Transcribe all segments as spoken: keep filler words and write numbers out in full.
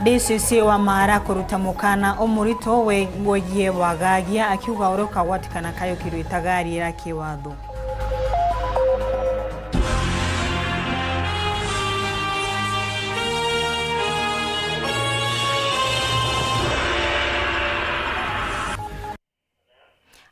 D C C wa Mara kuruta mukana umurito we-, wegie wagagia, akiuga uria ukagwatikana kayukirwe itagari ira kiwatho.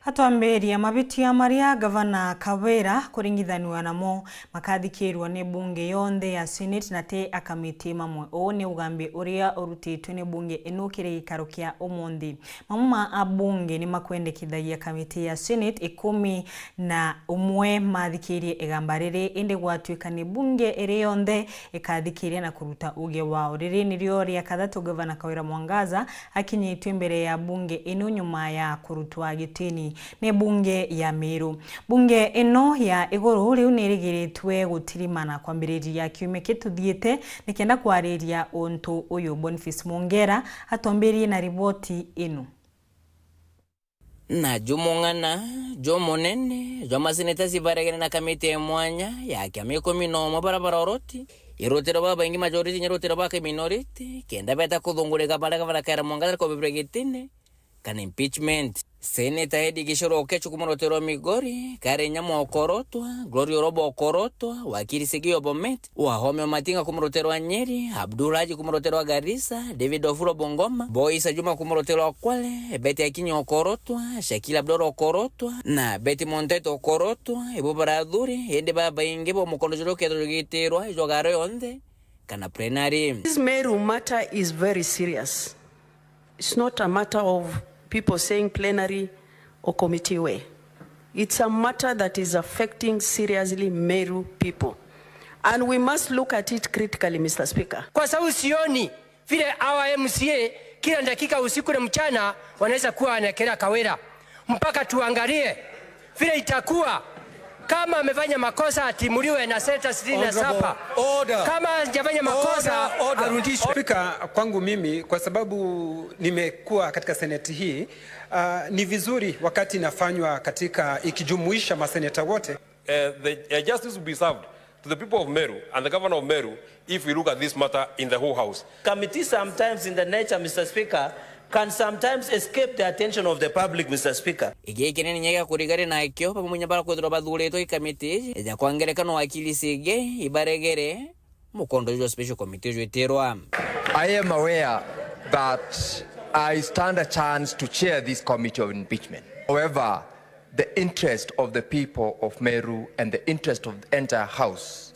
Atwambiria, mabitia maria Gavana Kawira kuringithanua namo makathikirwa ni bunge yonthe ya Senate na ti a kamiti mamwe. Uu ni ugambi uria urutitwe ni bunge ino kiri gikaro kia umunthi. Mamwe ma abunge ni makwendekithagia kamiti ya Senate ikumi na umwe mathikirie igamba riri, indi gwatuika ni bunge iri yonthe ikathikiria na kuruta uge wao. Riri nirio ria kathatu Gavana Kawira Mwangaza akinyitue mbere ya bunge ino nyuma ya kurutwa gitini ni bunge ya Meru. Bunge ino ya iguru riu nirigiritwe gutirimana kwambiriria kiumia kituthiite nikenda kwariria untu uyu. Boniface Mongera atombirie na riboti ino. Na jumung'ana jumunene jwa maseneta cibaregene na kamiti ya mwanya ya kiama ikumi na umwe bara baroroti, irutiro babaingi majority inya rutiro ba minority, kenda beta kuthungurika baria Gavana Kawira Mwangaza kubibira gitine kana impeachment. Seneta Eddie Gishuru Oketch kuma rutiro rwa Migori, Karen Nyamu okorotwa, Gloria Orobo okorotwa, wakiri Sigio Bomet, Wahome Omatinga kuma rutiro rwa Nyeri, Abdul Haji kuma rutiro rwa Garissa, David Ofuro Bungoma, Boyce Ajuma kuma rutiro rwa Kwale, Betty Akinyi okorotwa, Shakila Abdul okorotwa, na Betty Montet okorotwa, ibo barathuri, indi babaingi bo mukondo juria ukethirwa jugitirwa ijwa garo yonthe kana plenary. This Meru matter is very serious. It's not a matter of people saying plenary or committee way. It's a matter that is affecting seriously Meru people. And we must look at it critically, Mister Speaker. Kwa sababu sioni vile hawa M C A kila dakika usiku na mchana wanaweza kuwa wanaekelea Kawira. Mpaka tuangalie vile itakuwa. Kama amefanya makosa, atimuliwe na seneta sitini na saba. Honorable, order. Kama hajafanya makosa, order, order, arudishwe. Spika, kwangu mimi, kwa sababu nimekuwa katika seneti hii, ah, ni vizuri wakati inafanywa katika, ikijumuisha maseneta wote. Eh, the, eh, justice will be served to the people of Meru and the governor of Meru if we look at this matter in the whole house. Committees sometimes in the nature, Mister Speaker, can sometimes escape the attention of the public, Mister Speaker. Giki ni kinya gia kurigari nakio, bamwe munya barakwithirwa bathuritwe i kamiti iji, ja kwa ngerekano wakiri Sige ibaregere mukondo jwa special committee jwitirwa. I am aware that I stand a chance to chair this committee of impeachment. However, the interest of the people of Meru and the interest of the entire house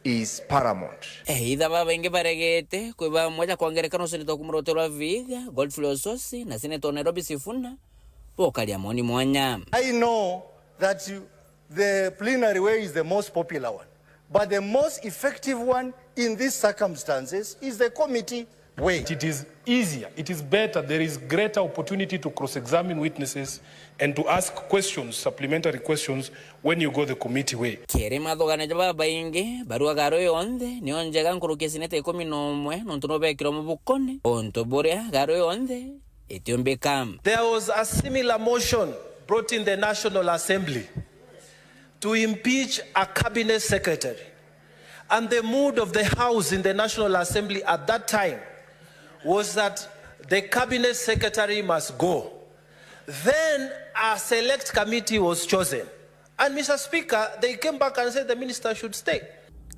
is paramount. Either babaingi baregete kwi bamwe ja kwa ngerekano seneta kuma rutere rwa Vihiga, Godfrey Osotsi, na seneta wa Nairobi Sifuna, bokaria moni mwanya. I know that you, the plenary way is the most popular one, but the most effective one in these circumstances is the committee way. It is easier, it is better, there is greater opportunity to cross-examine witnesses and to ask questions, supplementary questions, when you go the committee way. Kiri mathugano ja babaingi, barua garo yonthe niyo njega nkuruki ya seneta ikumi na umwe, nontu no bekirwa mubukone, untu buria garo yonthe itiumbika. There was a similar motion brought in the National Assembly to impeach a cabinet secretary. And the mood of the House in the National Assembly at that time was that the cabinet secretary must go. Then a select committee was chosen. And, Mister Speaker, they came back and said the minister should stay.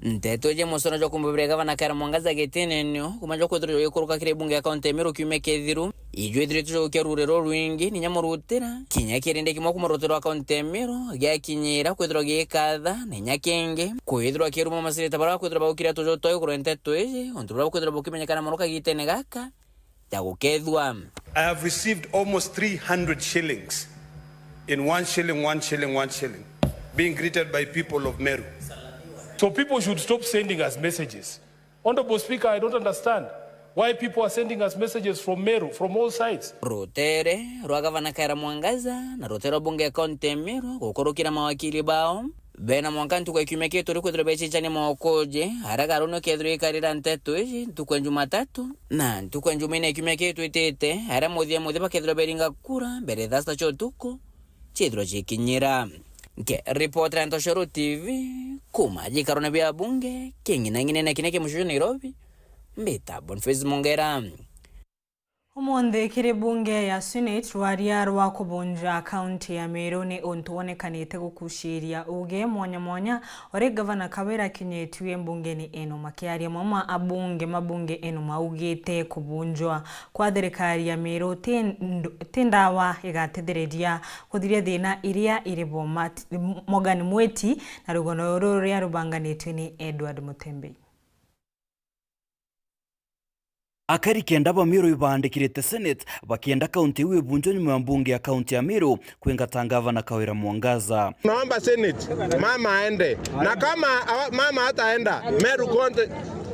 Nteto iji musono jwa kumbubiria gavana Kawira Mwangaza gitine nio kuma jwa kwithirwa jugikuruka kiri bunge ya kaunti ya Meru kiumia kithiru. Ijwithiritwe jukia ruriro rwingi, ninya murutira, kinya kirindi kimwe kuma rutere rwa kaunti ya Meru giakinyira kwithirwa gikatha, na inya kingi kwithirwa kiruma masirita baria bakwithirwa bagukira tujo twao iguru ya nteto iji, untu buria bukwithirwa bukimenyekana mono kagitene gaka ja gukethua. I have received almost three hundred shillings in one shilling, one shilling, one shilling, being greeted by people of Meru. So people should stop sending us messages. Honorable Speaker, I don't understand why people are sending us messages from Meru, from all sides. Rutere rwa gavana Kawira Mwangaza na rutere rwa bunge ya kaunti ya Meru gukurukira mawakili bao bena mwanka ntuku ya kiumia kitu ri kwithirwa becichania maukuji aria garuni ukethirwa ikarira nteto iji ntuku ya Jumatatu na ntuku ya Jumaine ya kiumia kitu itite, aria muthia muthia bakethirwa beringa kura mbere ya thaa sita cia utuku ciithirwa cikinyira. Nkiripotera Ntoshoro T V kuma gikarone bia bunge king'inang'inene kiria ki mucii jwa Nairobi, Mbita Boniface Mongera. Umunthi kiri bunge ya Senate, rwaria rwa kubunja kaunti ya Meru ni untu wonekanite gukuciria uge mwanya mwanya, uri Gavana Kawira akinyitue mbungeni ino. Makiaria, mamwe ma abunge ma bunge ino maugite kubunjwa kwa thirikari ya Meru ti ndu-, ti ndawa igatethereria kuthiria thina iria iri bo. Mat-, Morgan Mwiti na rugono ruru ruria rubanganitue ni Edward Mutembei. Akari kenda ba Meru ibaandikirite Senate bakienda kaunti iu ibunjwe nyuma ya mbunge ya kaunti ya Meru kwingata ngavana Kawira Mwangaza. Naomba Senate, mama aende. Na kama awa-, mama hataenda, Meru County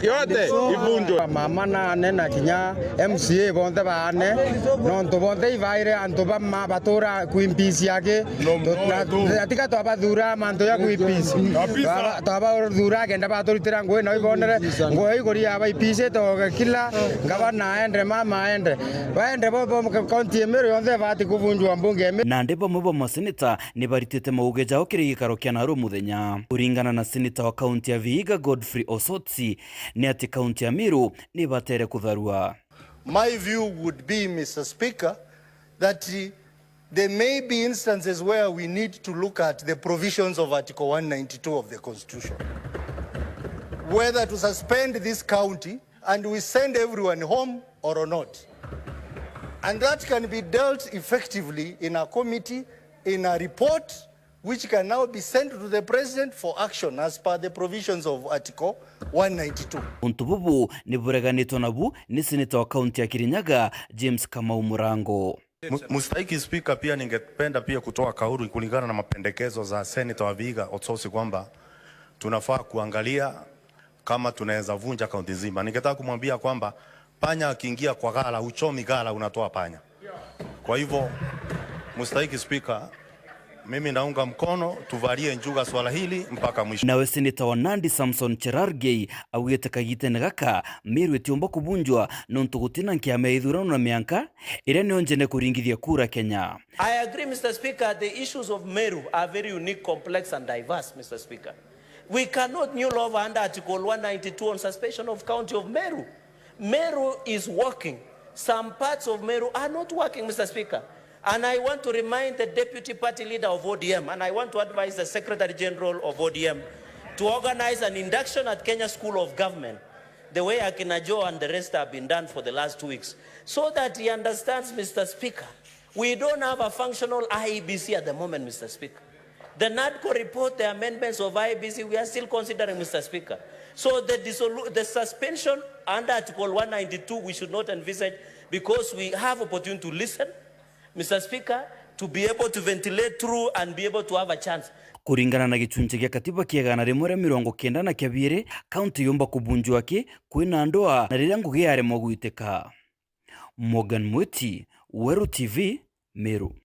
yote ivunjwe. Mama na ane na kinya M C A bonthe baane, nontu bonthe ibaire antu ba ma batura Queen Peace yake. Tu-, na, na tiga twabathura mantu ya Queen Peace. Kabisa. Twaba-, twabathura kenda baturitira ngugi na ibonere ngugi iguri ya baipisite oge kila ngavana aende, mama aende. Baende bo, bo, kaunti ya Meru yonthe ibati kubunjwa mbunge ya Meru. Nandi bamwe ba maseneta ni baritite mauge jao kiri gikaro kia naru muthenya. Kuringana na seneta wa kaunti ya Vihiga, Godfrey Osotsi, ni ati kaunti ya Meru ni ibatere kutharua. My view would be, Mister Speaker, that, eh, there may be instances where we need to look at the provisions of Article one ninety-two of the Constitution, whether to suspend this county and we send everyone home or not. And that can be dealt effectively in a committee, in a report, which can now be sent to the President for action as per the provisions of Article one ninety-two. Untu bubu ni bureganitwe nabu ni seneta wa kaunti ya Kirinyaga, James Kamau Murango. Mu-, Mstahiki Spika, pia ningependa pia kutoa kauli kulingana na mapendekezo za Senator wa Vihiga Osotsi kwamba tunafaa kuangalia kama tunaweza vunja kaunti nzima. Ningetaka kumwambia kwamba panya akiingia kwa gala, huchomi gala, unatoa panya. Kwa hivyo, Mstahiki Spika, mimi naunga mkono, tuvalie njuga swala hili mpaka mwisho. Nawe seneta wa Nandi, Samson Cherargei, augite kagitene gaka, Meru itiumba kubunjwa nontu gutina nkiama ya ithurano na mianka iria nio njene kuringithia kura Kenya. I agree, Mister Speaker, the issues of Meru are very unique, complex and diverse, Mister Speaker. We cannot new law under Article one ninety-two on suspension of County of Meru. Meru is working. Some parts of Meru are not working, Mister Speaker. And I want to remind the Deputy Party Leader of O D M, and I want to advise the Secretary General of O D M to organize an induction at Kenya School of Government, the way Akina Joe and the rest have been done for the last two weeks, so that he understands, Mister Speaker, we don't have a functional I E B C at the moment, Mister Speaker. The NADCO report, the amendments of I E B C, we are still considering, Mister Speaker. So the dissolu-, the suspension under Article one ninety-two, we should not envisage, because we have opportunity to listen, Mister Speaker, to be able to ventilate through and be able to have a chance. Kuringana na gicunci gia katiba kia igana rimwe ria mirongo kenda na kia biiri, kaunti yumba kubunjwa ki kwina ndwaa na riria ngugi yaremwa gwitika. Morgan Mwiti, Weru T V, Meru.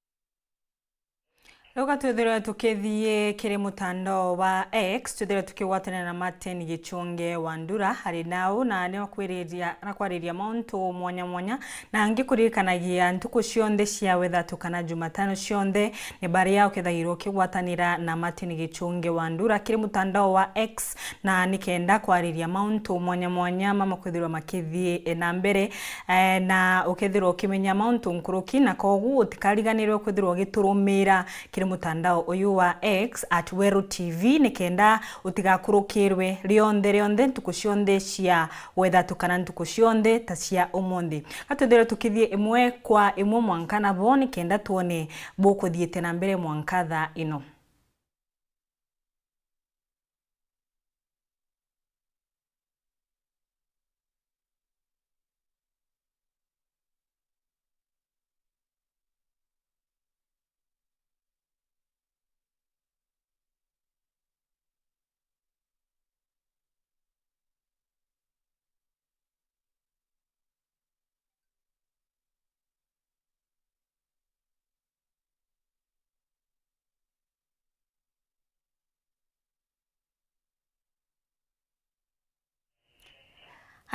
Riu ga twithirwe tukithii kiri mutandao wa X, twithirwe tukigwatanira na Martin Gichunge Wandura, ari nau na ni akwiriria, na kwariria mauntu mwanya mwanya, na angi kuririkanagia ntuku cionthe cia wethatu kana Jumatano cionthe ni baria ukethagirwa ukigwatanira na Martin Gichunge Wandura kiri mutandao wa X, na nikenda kwariria mauntu mwanya mwanya mama kwithirwa makithii na mbere. Eh, na ukethirwa ukimenya mauntu nkuruki, na koguo utikariganirwe kwithirwa ugiturumira kiri mutandao uyu wa X at Weru T V, nikenda utigakurukirwe rionthe rionthe ntuku cionthe cia wethatu kana ntuku cionthe ta cia umunthi. Ga twithirwe tukithii imwe kwa imwe mwanka nabo, nikenda twone bukuthiite na mbere mwanka thaa ino.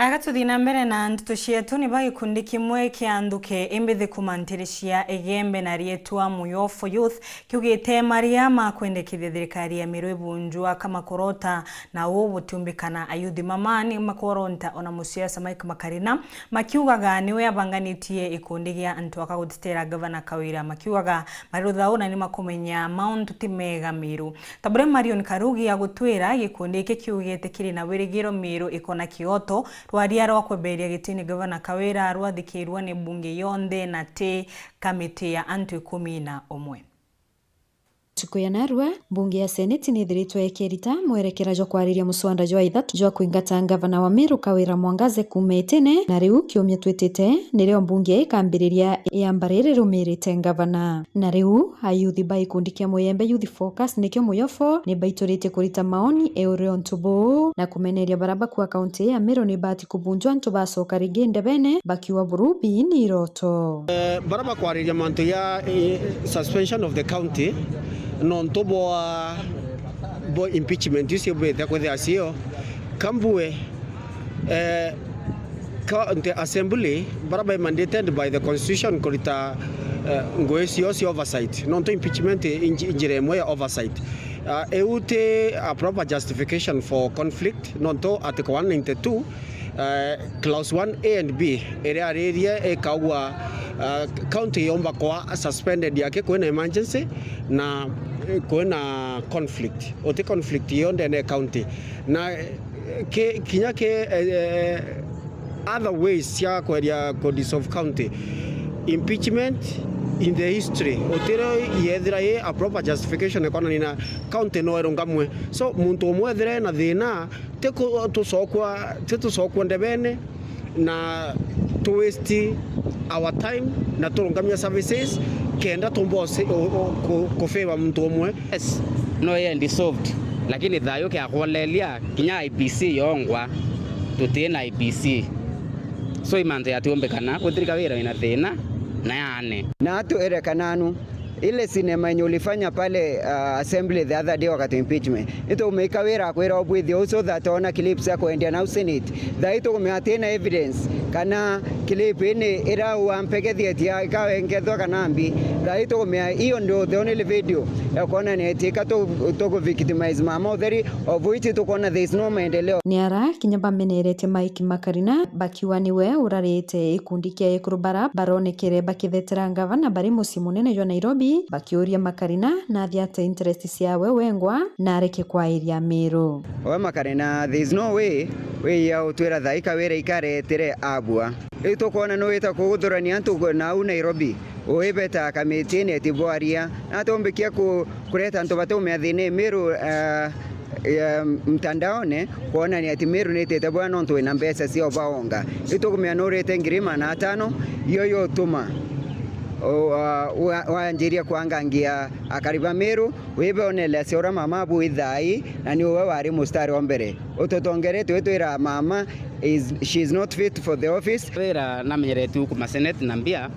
Aga tuthii na mbere na ndeto cietu, ni ba gikundi kimwe kia nthuke imbithi kuma ntiri cia Igembe na rietwa Muyofo Youth kiugite maria ma kwendekithia thirikari ya Meru ibunjwa kama kurota na uu butiumbikana. Ayuthi mama ni makoronta ona musiasa Mike Makarina makiugaga niwe abanganitie gikundi gia antu aka gutetera gavana Kawira, makiugaga mari ruthau na ni makumenya mauntu ti mega Meru. Ta buria Marion Karugi agutwira, gikundi giki kiugite kiri na wirigiro Meru ikona kioto. Rwaria rwa kweberia gitini gavana Kawira rwathikirua ni mbunge yonthe na ti kamiti ya antu ikumi na umwe. Ntuku ya narua, mbunge ya seneti ni ithiritwe ikirita mwerekera jwa kwariria muswanda jwa ithatu jwa kwingata ngavana wa Meru Kawira Mwangaze kuuma itine, na riu kiumia twitite nirio mbunge ikambiriria iamba riri rumirite ngavana. Na riu ayuthi ba gikundi kia Muyembe Youth Focus nikio Muyofo ni baituritie kurita maoni iguru ria untu buu na kumeneria baria bakua kaunti ya Meru ni bati kubunjwa antu bacoka ringi ndebene bakiuga burubi ni iroto. Eh, baria bakwariria mantu ya, eh, suspension of the county nontu bwa, bwa impeachment icio bwite kwithia cio kambue, eh, ka, the assembly, baria bai mandated by the constitution kurita, eh, ngui cio cia oversight, nontu impeachment i nji-, njira imwe ya oversight. Ah, iu ti a proper justification for conflict, nontu article one ninety-two, eh, clause one A and B, iria aririe ikaugua, ah, county yomba kwa suspended yake kwina emergency na, eh, kwina conflict. Uti conflict iyo ndene ya county. Na, eh, ki-, kinya ki, eh, eh, other ways cia kweria ku dissolve county. Impeachment in the history, utiro yethira i a proper justification ikonania na county no irungamwe. So, muntu umwe ethire na thina, ti ku-, tucokwa, ti tucokwa ndebene, na tu waste our time, na turungamia services, kenda tumba usi-, u-, u-, ku-, ku favor muntu umwe. Yes, no ye dissolved, lakini thayu kia kuoneria kinya I B C yongwa, tuti na I B C. So, i mantu yatiumbikana, gutirika wira wina thina, na yane. Na atu erekana nu, ile sinema yenye ulifanya pale, uh, assembly the other day wakati impeachment. Nitukumika wira akwira obwithio so that ona clips ya kwendia nau Senate. Thaai tukumenya atina evidence kana clip ini ira wampegethietie ikawe nkethwa kana mbi. Thaai tukumenya hiyo ndio the only video ya kuonania ati ka tu-, tuku victimize mama utheri, of which tukuona there is no maendeleo. Ni ara kinya bameneretie Mike Makarina bakiuga niwe urarite gikundi kia ekuru bara baronekere bakithetera ngavana bari mucii munene jwa Nairobi, bakiuria Makarina nathia ate interest ciawe wengwa na areke kwairia Meru. We Makarina, there is no way, way ya utwira thaai Kawira ikaretire abua. Riu tukwona nuwita kuguthurania antu nau Nairobi, uibeta kamitine ati bwaria. Na tumbikia ku-, kureta antu batumia thina Meru, eh, eh, mtandaone, kuonania ati Meru nitite bwa nontu wina mbeca cio baonga. Riu tukumenya nurite ngiri magana atano, iyo yotuma u-, wa-, wa-, wanjiria kwangangia akari ba Meru, wibonelea cia uria mama abu ithaai, na ni uwe wari mustari wa mbere. Ututongeretie witwira mama is, she is not fit for the office. Wira namenyeretie kuma senate na mbia,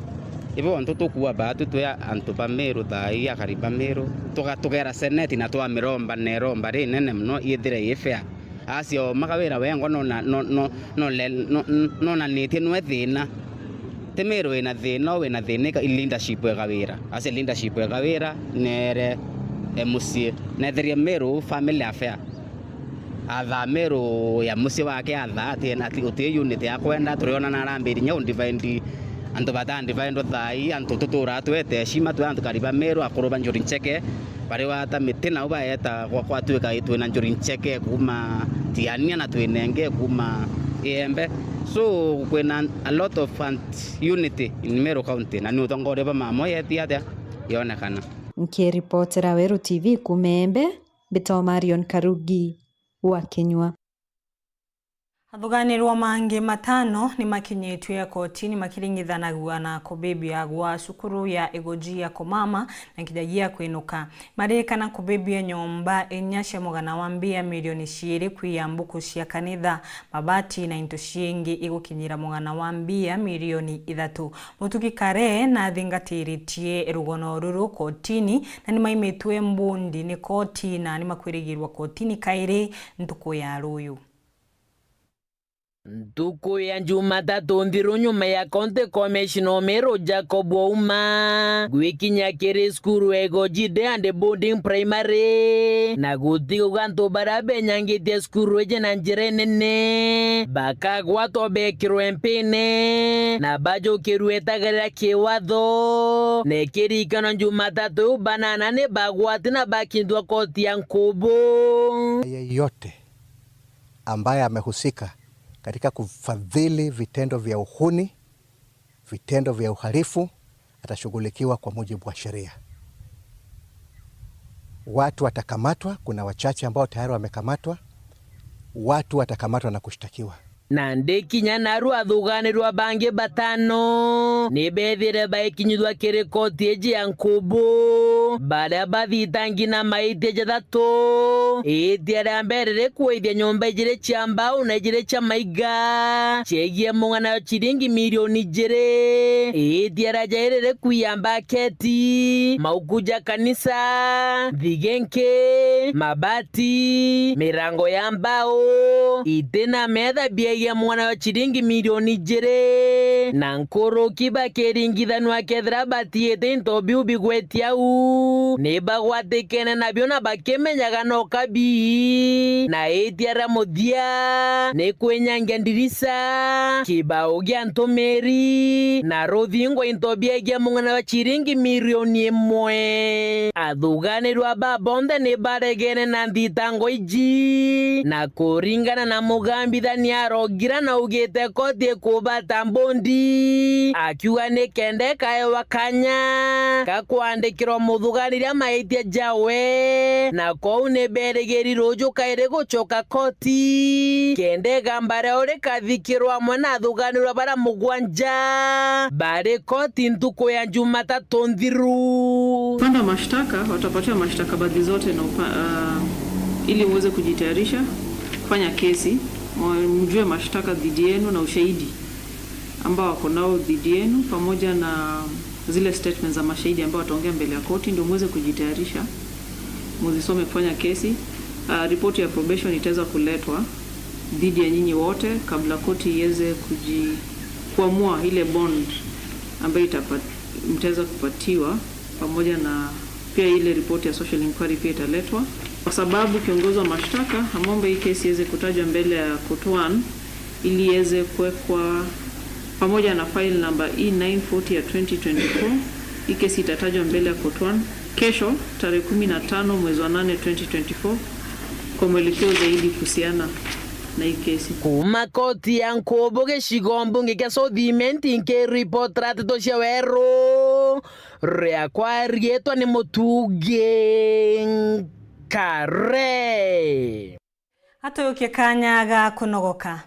ibo ontu tukuwa baatu twi antu ba Meru thaai, akari ba Meru. Tuga-, tugera senate na twamiromba na iromba rinene mono yithire i fair. Acio makawira wengwa nona-, no-, no-, nole-, no-, no-, nonanitie nwe thina. Ti Meru wina thina, wina thina i leadership e Kawira. Acio leadership e Kawira nere e mucii. Netherie Meru family affair. Athaa Meru ya mucii wake, athaa ati, ati uti unit ya kwenda, turiona na arambiri nya undivide antu bata divide thaai, antu tuturaa twete heshima, twi antu kariba Meru, akuru ba Njuri Ncheke, bari wata miti nau baeta gwa, gwatuika twina Njuri Ncheke kuma Tiania na twina ingi kuma Iembe. So, kwina a lot of unity in Meru County, na ni utongoria bwa mama yeti atia yonekana. Nkiripotera Weru T V kuma Iembe, mbitwa Marion Karugi wa Kinyua. Athuganirwa mangi matano ni makinyitue kotini makiringithanagua na kubibia gwa cukuru ya Igoji ya kumama na kinya gia kwinuka. Maririkana kubibia nyomba inya cia mugana wa mbia milioni ciiri kwiya mbuku cia kanitha, mabati na into ciingi igukinyira mugana wa mbia milioni ithatu. Mutugi Kare nathingatiritie rugono ruru kotini na nimaimitwe mbundi ni koti na nimakwirigirwa kotini kairi ntuku ya ruyu. Ntuku ya Jumatatu nthiru, nyuma ya County Commissioner o Meru Jacob Ouma gwikinya kiri cukuru ya Igoji Day and Boarding Primary, na gutiguga antu baria benyangitie cukuru iji na njira inene bakagwatwa bekirwe mpine na bajukirue itagarira kiwatho. Na ikirikanwa Jumatatu iu, banana ni bagwati na bakindwa koti ya Nkubu. Yeyote ambaye amehusika katika kufadhili vitendo vya uhuni, vitendo vya uhalifu, atashughulikiwa kwa mujibu wa sheria. Watu watakamatwa, kuna wachache ambao tayari wamekamatwa, watu watakamatwa na kushtakiwa. Nandi kinya naru athuganirwa bangi batano ni bethire baikinyithua kiri koti iji ya Nkubu, baria bathitangi na maitia jathatu. Itia ria mbere rikuithia nyomba ijiri cia mbau na ijiri cia maiga, ciegie mung'ana wa ciringi milioni ijiri. Itia ria jairi rikuia mbaketi, mauku ja kanisa, nthigenki, mabati, mirango ya mbau, iti na metha biegie mung'ana wa ciringi milioni ijiri, na nkuruki bakiringithanua kethira batiite into biu bigwetia au, ni bagwatikene nabio na bakimenyaga no kabii. Na itia ria muthia ni kwinyangia ndirisa, kibau gia ntumiri, na ruthingo into biegie mung'ana wa ciringi milioni imwe. Athuganirwa ba bonthe ni baregene na nthitango iji, na kuringana na mugambithania arogira na augite koti ikubata mbondi, akiuga ni kenda ikaewa kanya ga kwandikirwa muthuganiria maitia jawe, na kwou ni berigiri ruju kairi gucoka koti, kenda igamba riao rikathikirwa amwe na athuganirwa baria mugwanja bari koti ntuku ya Jumatatu nthiru. Upande wa mashtaka watapatiwa mastakabadhi zote na upa-, ah, ili muweze kujitayarisha kufanya kesi, mu-, mjue mashtaka dhidi yenu na ushahidi ambao wako nao dhidi yenu, pamoja na zile statements za mashahidi ambao wataongea mbele ya koti, ndio muweze kujitayarisha, muzisome kufanya kesi. Ah, ripoti ya probation itaweza kuletwa dhidi ya nyinyi wote kabla koti iweze kuji-, kuamua ile bond ambayo itapa-, mtaweza kupatiwa, pamoja na pia ile ripoti ya social inquiry pia italetwa, kwa sababu kiongozi wa mashtaka ameomba hii kesi iweze kutajwa mbele ya court one ili iweze kuwekwa pamoja na file number E nine forty ya twenty twenty-four. Hii kesi itatajwa mbele ya court one kesho, tarehe kumi na tano mwezi wa nane twenty twenty-four, kwa mwelekeo zaidi kuhusiana na hii kesi. Kuuma koti ya Nkubu gicigo mbunge kia South Imenti, nkiripotera nteto cia Weru, riakwa riitwa ni Mutungi Nkare. Atuyukie kanya ga kunogoka.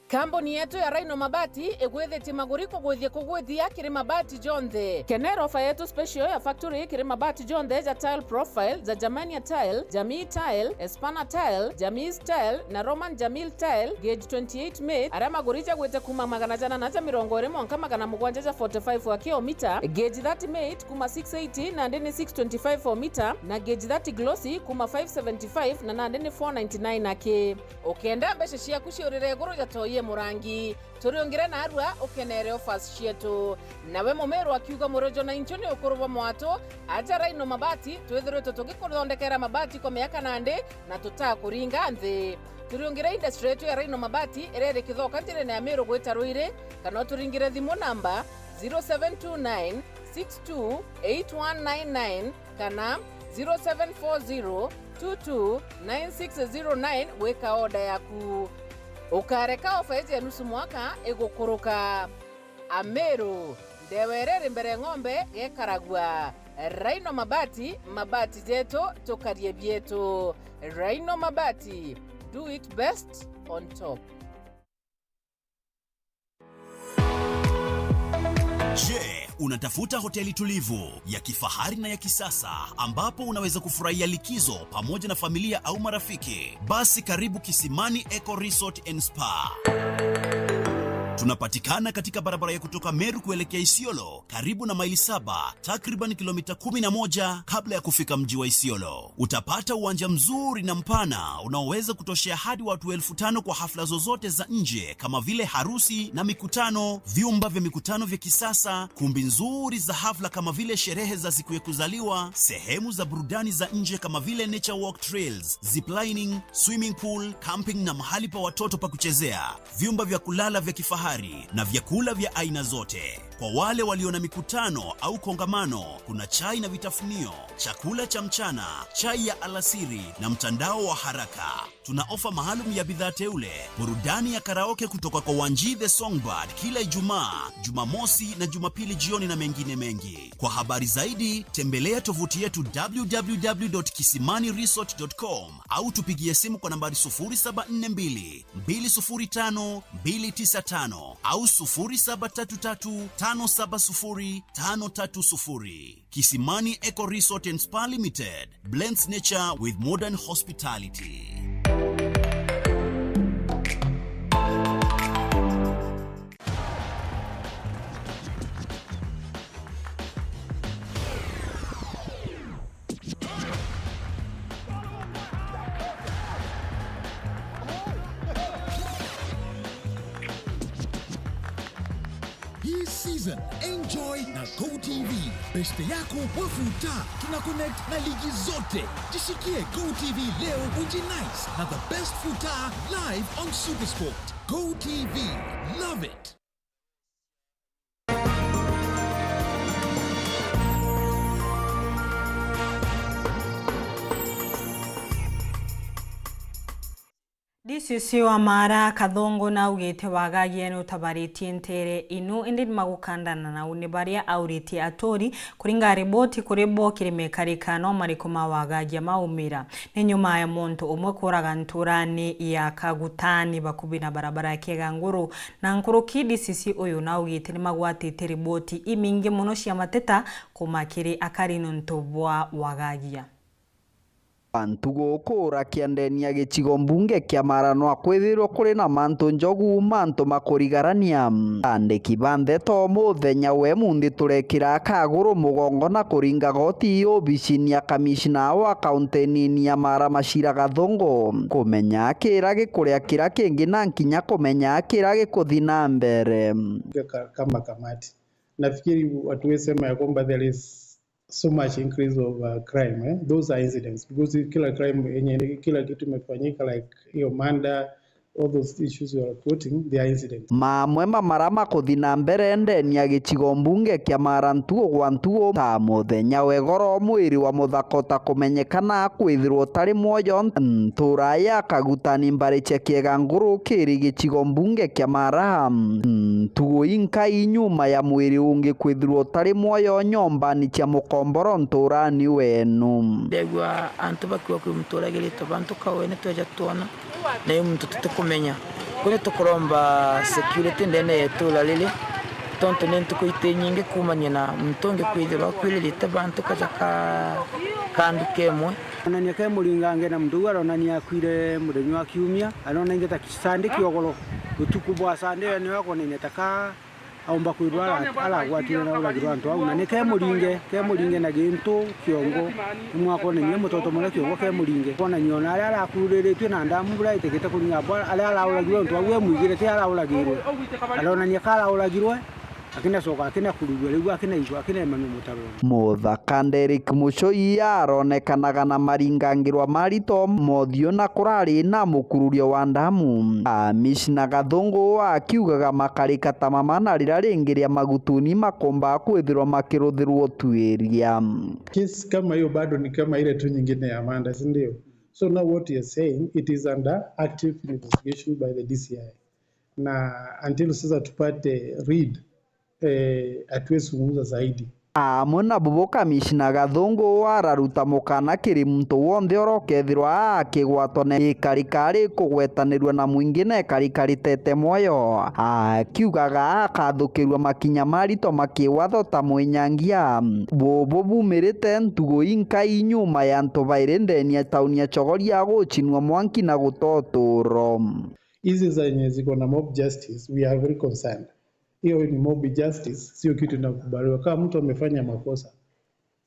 Kambuni yetu ya Rhino Mabati igwithitie maguri kugwithia kugwithia kiri mabati jonthe. Kenera ofa yetu special ya factory kiri mabati jonthe ja tile profile, ja Germania tile, Jamii tile, Espana tile, Jamii tile na Roman Jamil tile, gauge twenty-eight mate, aria maguri jagwite kuma magana jana na ja mirongo iri mwanka magana mugwanja ja forty-five wa kilomita, gauge thirty mate kuma six eighty nandi ni six twenty-five o mita, na gauge thirty glossy kuma five seventy-five na nandi ni four ninety-nine aki. Ukenda mbeca ciaku ciurire iguru ja toi ya murangi, turiungire narua ukenere offers cietu. Nawe mumiru akiuga murojo na inchu ni ukuru bwa mwatu, aja Rhino Mabati, twithiritwe tugikuthondekera mabati kwa miaka nandi na tutakuringa nthi. Turiungire industry yetu ya Rhino Mabati iria iri Kithoka njirene ya Miru gwita Ruiri, kana uturingire thimu namba zero seven two nine six two eight one nine nine kana zero seven four zero two two nine six zero nine gwika order yaku. Ukareka ofa iji ya nusu mwaka igukuruka. Amiru, ndewa iria iri mbere ng'ombe gekaragua. Rhino Mabati, mabati jetu, tukarie bietu. Rhino Mabati, do it best on top. Je, unatafuta hoteli tulivu, ya kifahari na ya kisasa ambapo unaweza kufurahia likizo pamoja na familia au marafiki? Basi karibu Kisimani Eco Resort and Spa. Tunapatikana katika barabara ya kutoka Meru kuelekea Isiolo, karibu na Maili Saba, takriban kilomita kumi na moja kabla ya kufika mji wa Isiolo. Utapata uwanja mzuri na mpana unaoweza kutoshea hadi watu elfu tano kwa hafla zozote za nje kama vile harusi na mikutano, vyumba vya mikutano vya kisasa, kumbi nzuri za hafla kama vile sherehe za siku ya kuzaliwa, sehemu za burudani za nje kama vile nature walk trails, ziplining, swimming pool, camping na mahali pa watoto pa kuchezea, vyumba vya kulala vya kifahari na vyakula vya aina zote. Kwa wale walio na mikutano au kongamano, kuna chai na vitafunio, chakula cha mchana, chai ya alasiri na mtandao wa haraka. Tuna ofa maalum ya bidhaa teule, burudani ya karaoke kutoka kwa Wanji the Songbird kila Ijumaa, Jumamosi na Jumapili jioni na mengine mengi. Kwa habari zaidi, tembelea tovuti yetu w w w dot kisimani resort dot com au tupigie simu kwa nambari sufuri saba nne mbili, mbili sufuri tano, mbili tisa tano au sufuri saba tatu tatu, tano saba sufuri, tano tatu sufuri. Kisimani Eco Resort and Spa Limited blends nature with modern hospitality. Hii season, enjoy na Go T V. Beshte yako wa futa, tuna connect na ligi zote. Jishikie Go T V leo, ujinice na the best futa live on Supersport. Go T V, love it. D C C wa Mara Kathongo naugite wagagia ni utabaritie ntere ino, indi ni magukandana nau ni baria auritie aturi. Kuringa riboti kuri bo kiri mekarika no mariku ma wagagia maumira. Ni nyuma ya muntu umwe kuraga nturani ya Kagutani bakubi na barabara ya Kieganguru, na nkuruki D C C uyu naugite ni magwatite riboti imingi muno cia mateta kuma kiri akari nontu bwa wagagia. Antu gukura kiandeni ya gicigo mbunge kia Mara no akwithirwa kuri na mantu njogu, mantu makurigarania. Andiki ba ndeto muthenya we munthi turekira kaguru mugongo na kuringa goti obicini ya kamishna wa kaunti nini ya Mara Machira Gathungu, kumenya kira gikuria kira kingi na nkinya kumenya kira gikuthi na mbere. Ka-, kama kamati, nafikiri watu wesema ya kwamba there is so much increase of, uh, crime, eh? Those are incidents, because kila crime yenye, kila kitu imefanyika, like hiyo murder, all those issues you are quoting, they are incidents. Mamwe ma mara makuthi na mbere ndeni ya gicigo mbunge kia Mara ntuo gwa ntuo, ta muthenya wa igoro mwiri wa muthaka utakumenyekana kwithirwa utari mwoyo ntura ya Kagutani mbari cia Kiega Nguru kiri gicigo mbunge kia Mara. Ntuo inkai nyuma ya mwiri ungi kwithirwa utari mwoyo nyombani cia Mukomboro nturani wenu. Ndegua antu bakiuga kwi muntu uragiritwe bantu kawe ni tweja twona, na i muntu tutikumenya. Kuu ni tukuromba security ndene ya itura riri, tontu ni ntuku iti nyingi kuumania na muntu ungi kwithirwa akuiririte bantu kaja ka, ka nduka imwe. Onania ke muringange na muntu uu aronania akuire muthenya wa kiumia, aronania ta Sunday kiogoro, utuku bwa Sunday, yani akonania ta ka aumba kwirwa ara-, aragwatire na uragirwa antu au, na ni ke muringe, ke muringe na gintu kiongo, ni mwakonania mutoto muria kiongo ke muringe. Konania ona aria arakururiritue na ndamu mbura itikite kuringa, bwa-, aria arauragirwe antu au emwigire ti arauragirwe. Aronania ka arauragirwe, akinacoka akinakururua, riu akinaigua, akinemanua mutaroni. Muthaka Derrick Muchoi aronekanaga na maringangirwa marito mothiu na kurari na mukururio wa ndamu. Kamishna Gathungu akiugaga makarika ta mama na rira ringi ria magutuni makomba kwithirwa makiruthirwa utuiria. Kesi kama hiyo bado ni kama ile tu nyingine ya manda, si ndio? So now what you are saying, it is under active investigation by the D C I. Na until sasa tupate read, eh, hatuwezi zungumza zaidi. Amwe na bubu, Kamishna Gathungu araruta mukana kiri muntu wonthe urokethirwa akigwatwa na ikarikari kugwetanirua na mwingi na ikarikari tete mwoyo, akiugaga akathukirua makinya marito makiwatho ta mwinyangia. Bubu bumirite ntugu inkai nyuma ya antu bairi ndeni ya tauni ya Chogoria gucinua mwanki na gutoturo. Hizi zenye ziko na mob justice, we are very concerned. Hiyo ni mob justice, sio kitu inakubaliwa. Kama mtu amefanya makosa,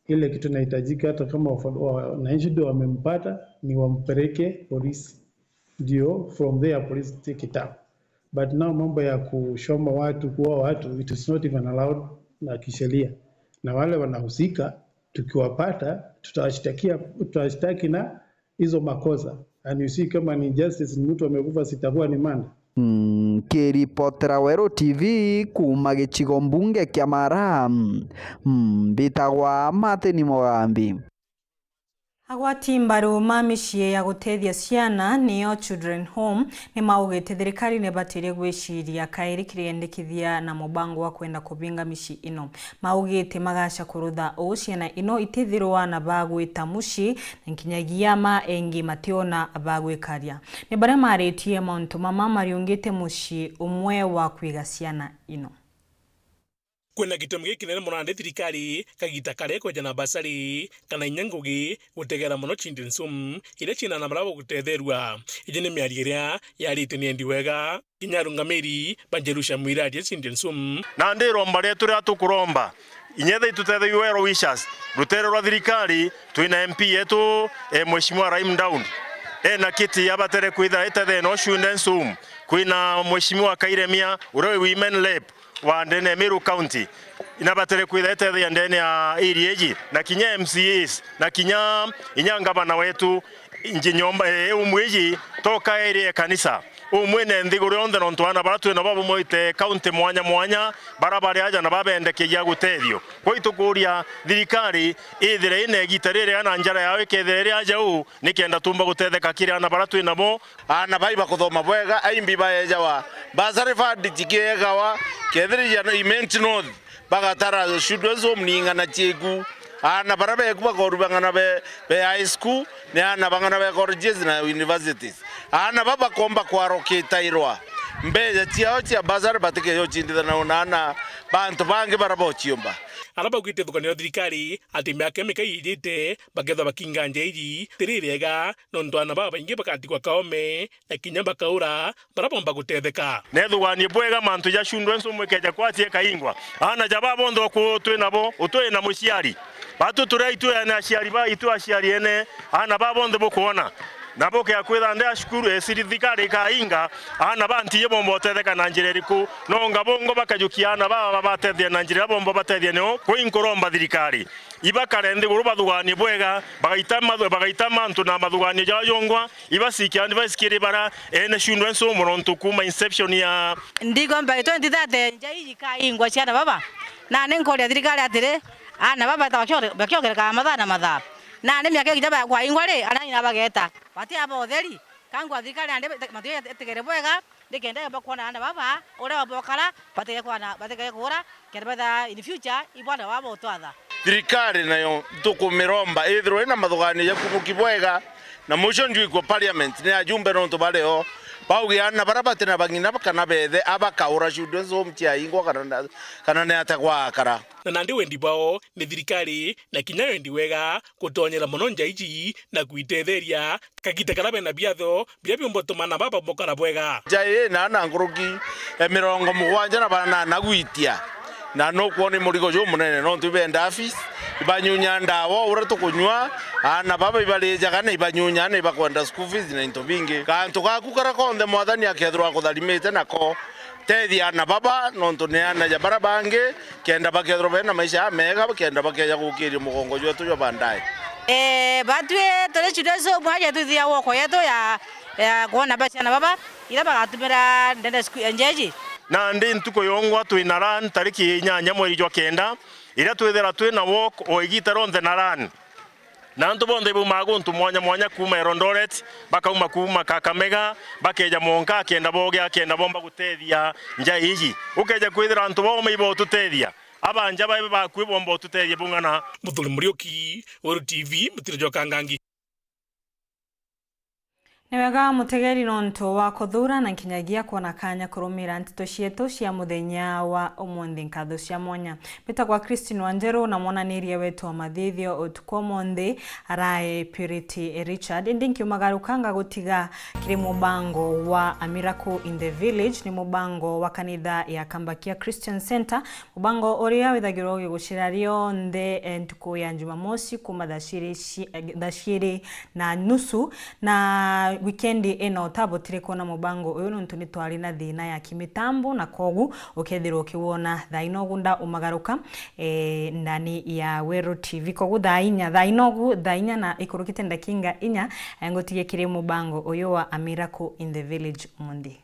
ile kitu inahitajika, hata kama wafa-, wa-, wananchi ndio wamempata, ni wampeleke polisi, ndio from there police take it up. But now mambo ya kushoma watu, kuua watu, it is not even allowed na kisheria. Na wale wanahusika, tukiwapata, tutawashtakia, tutawashtaki na hizo makosa. And you see, kama ni injustice, ni mtu amekufa, sitakuwa ni manda. Mm, kiripotera Weru T V kuuma gicigo mbunge kia Mara, mm, mbitagwa Martin Mugambi. Agwati mbaru ma micii ya gutethia ciana, niyo Children Home, ni maugite thirikari ni ibatirie gwiciria kairi kiriendekithia na mubango wa kwenda kubinga micii ino. Maugite magaca kurutha uu ciana ino itithirwa na ba gwita mucii, na nkinyagia ma engi mationa ba gwikaria. Ni baria maritie mauntu mama mariungite mucii umwe wa kwiga ciana ino. Kwina gitumi gikinene mono nandi thirikari kagita karia ikweja na basari kana inya ngugi gutegera mono Children's Home iria ciina ana baria bagutetherua. Iji ni miario iria yarite ni Endi Wega. Kinya arungamiri ba Jerusalem iraria Children's Home. Nandi iromba rietu riria tukuromba, inya ethira itutethagua well wishers, rutere rwa thirikari, twina M P yetu, eh, Mheshimiwa Rahim Daud. Ena kiti abatere kwithira itethene o Children's Home. Kwina Mheshimiwa Kairemia, uria wi Women Rep wa ndene ya Meru County. Inabatere kwithira itethia ndene ya area iji, na kinya M C As, na kinya inya ngavana wetu. Inji nyomba, eh, umwe iji, toka area ya kanisa. Umwe ne nthiguru yonthe, nontu ana baria twina bo baumaite county mwanya mwanya, baria bari aja na babendekegia gutethio. Kwa itukuria thirikari ithire ina igita riria na njara yao ikethira iri aja uu, nikenda tumba gutetheka kiri ana baria twina bo. Ana bai bakuthoma bwega, aimbi baejawa, bursary fund cikiegawa, kethira ija Imenti North, bagatara Children's Home ni ing'ana cieku. Ana baria beku bakorua bang'ana be, be high school, ni ana bang'ana be colleges na universities. Ana ba bakomba kwarokitairwa mbeca ciao cia bursary, batikeja ucindithana na ana bantu bangi baria bociumba. Ara baugite thukanio ya thirikari ati miaka mikai ijite bakethwa bakinga nja iji tiri riega, nontu ana babaingi bakatigwa kaome na kinya bakaura baria bomba gutetheka. Nethuganie bwega mantu ja Children's Home ikeja kwatia ikaingwa. Ana ja baba bonthe uku twi nabo, utwi na muciari. Batu turi aitu ene aciari ba, itu aciari ene, ana baba bonthe bukwona. Na bukea kwitha nde a cukuru, e, thirikari ikainga, ana ba ntiye bomba utetheka na njira iriku? No ngabongo bakajukia ana baba babatethia na njira iria bomba batethia nio? Kwi nkuromba thirikari ibakare nthiguru bathuganie bwega, bagaita mathu-, bagaita mantu na mathuganio jao jongwa, ibasikia advice kiri bara ene Children's Home nontu kuma inception ya. Ndigomba twenty thirty nja iji ikaingwa ciana baba. Na ni nkoria thirikari atiri, ana baba ta bakiore-, bakiongereka mathaa na mathaa. Na ni miaka iginya ba-, kwaingwa ri, ana ina bageta. Bati aba utheri. Kangwa thirikari ande, matu itegere bwega. Nikenda yomba kwona ana baba uria bokara, batige kwana, batige kuura, kenda betha in future, ibwana baba utwatha. Thirikari nayo tukumiromba ithirwe ina mathuganio ja kubuki bwega, na mucio njuikua parliament ni ajumbe nontu bario bauge ana baria batina bang'ina kana bethe abakaura Children's Home ciaingwa kana na, kana ni ata gwakara. Na nandi wendi bwao ni thirikari na kinya wendi wega gutonyera mono nja iji na gwitetheria kagita karia bena biatho biria biumba utuma na baba bukara bwega. Nja ii na ana nkuruki ya mirongo mugwanja na banana gwitia, na nukwona i murigo jumunene, nontu ibenda fees, ibanyunya ndawa uria tukunyua, ana baba ibarijaga na ibanyunya na ibakwenda school fees na into bingi. Kantu gaku karia konthe Mwathani akethirwa akutharimite nako, tethia ana baba, nontu ni ana ja baria bangi, kenda bakethirwa bena maisha jamega, kenda bakeja gukiria mugongo jwetu jwa baadaye. Ee, batwi turi Children's Home aja twithia woko yetu ya, ya kwona ba ciana baba, iria bagatumira ndene sku-, nja iji. Nandi ntuku yongwa twina run tariki inyanya mweri jwa kenda, iria twithira twina walk o igita rionthe na run. Na antu bonthe ibaumaga guntu mwanya mwanya kuuma Eldoret, bakauma kuuma Kakamega, bakeja mwanka akenda boge, akenda bomba gutethia nja iji. Ukeja kwithira antu bauma ibotutethia, abanja bae bakui bomba ututethia bung'ana. Muthuri Muriuki, Weru T V, mutiro jwa Kangangi. Ni wega mutegeri nontu wa kuthuura na nkinyagia kwona kanya kurumira nteto cietu cia muthenya wa umunthi. Nkatho cia mwanya. Mbitagwa Christine Wanjeru na mwonaniria wetu wa mathithio utuku umunthi arae Purity Richard. Indi nkiumagaruka ngagutiga kiri mubango wa A Miracle in the Village, ni mubango wa kanitha ya Kambakia Christian Centre, mubango uria withagirwa ugigucira rionthe, eh, ntuku ya Jumamosi kuma thaa ciiri ci-, eh, thaa ciiri na nusu, na wikendi ino utabotire kwona mubango uyu nontu ni twari na thina ya kimitambo, na kogu ukethirwa ukiwona thaa ino ugu nda umagaruka, eh, ndani ya Weru T V. Kogu thaa inya, thaa ino ugu, thaa inya na ikurukite ndakinga inya, eh, ngutigie kiri mubango uyu wa A Miracle in the Village umunthi.